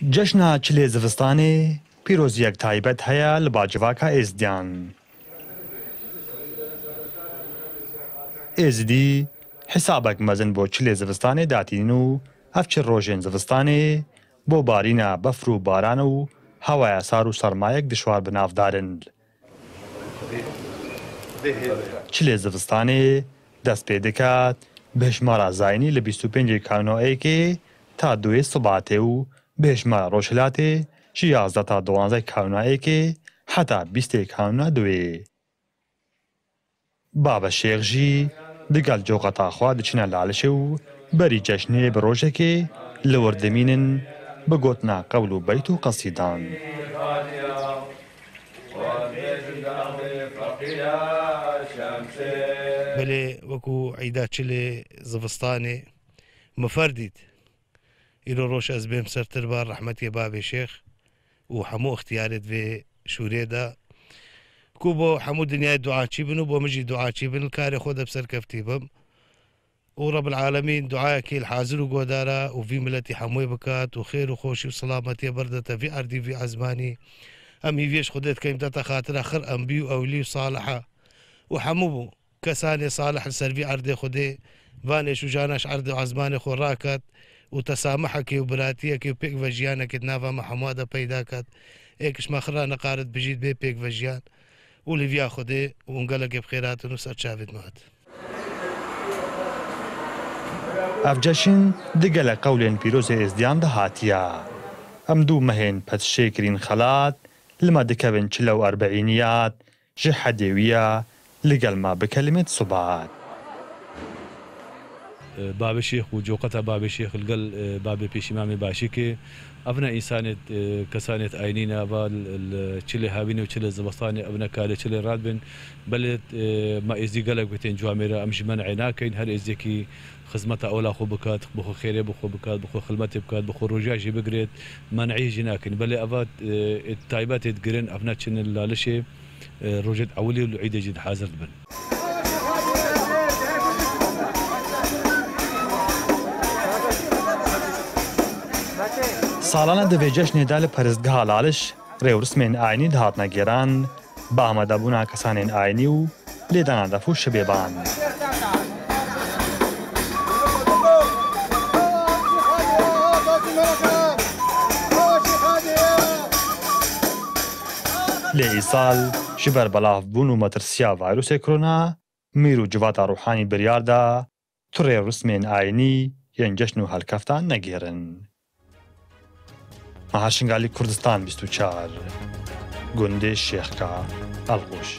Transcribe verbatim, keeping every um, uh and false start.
Cejna Çilê Zivistanê pîroziyek taybet heye li ba civaka Êzidiyan. Êzidî hesabek mezin bo Çilê Zivistanê datînin û ev çil rojên zivistanê bo barîna befr û baran û hewaya sar û sermayek dişwar bi nav darin. Çilê zivistanê dest pê diket bi hejmara zayînî li bîst û pêncê kawna êkê ta duyê sibatê û bi hejmara rojhilatê ji yazdeh ta duwanzeh kawna êkê heta bîstê kawna duyê. Babe Şêx jî digel coqeta xwe diçine Lalişê û berî ceşnê bi rojekê li wir dimînin bi gotina qewl û beyt û qesîdan. Belê wekû eyda çilê zivistanê min fer dît. Îro roj ez bêm ser tirba rehmetiyê babê şêx û hemû ixtiyarê di vê şûrê de ku bo hemû dinyayê duaçî bin û bo min jî duaçî bin, li karê xwe de bi serkeftî bim. Û Rebil Alemîn duayekê li hazir û godara û vî miletî hemûyê bikat û xêr û xweşî û silametiyê berdete vî erdî vî ezmanî. Em hîviyê ji Xwedê dikeyn bidete xatira xir enbî û ewlî û saliha û hemû bû. Kesanê salih li ser vî erdê Xwedê, van êş û jana ji erdê û ezmanê xwe raket û tesamehekê û biratiyekê û pêkvejiyanekê di nava me hemûa de peyda ket. Êk ji me xira neqarit bijît bê pêkvejiyan û li viya Xwedê û hûn gelekê bi xêr hatin û ser çavêt me hat. Ev ceşn di gelek qewlên pîrozê Êzdiyan de hatiye. Em dû mehên ped şêkirîn xelat, li me dikevin çile û erbeyîniyat, ji hedê wî ya li gel me bikelimêt sibat. Babê Şêx û coqeta Babê Şêx li gel Babê Pêşîmamê Başîkê. Evne însanêt, kesanêt aynî ne, eva li çilê havînê û çilê zivistanê evne kalê çilê radibin. Belê me êzdî gelek wê tên camêre, em ji men'ê nakeyn, her êzdekî xizmeta ola xwe bikat, bi xwe xêrê bi xwe bikat, bi xwe xilmetê bikat, bi xwe roja jî bigirêt, men'ê jî nakin. Belê eva taybetêt girin, evne çin li Lalişê, rojêt ewilî û li îdê jî hazir dibin. Salane di vê ceşnê de li peristgeha Laliş rêwrismên aynî dihatine gêran, bi amadebûna kesanên aynî û lêdana def û şibêban. Lê îsal ji ber belavbûn û metirsiya vayrosê korona, mîr û civata ruhanî biryar da tu rêwrismên aynî yên ceşn û helkeftan negêrin. Meha Şingalî, Kurdistan bîst û çar, gundê Şêxka Elxûş.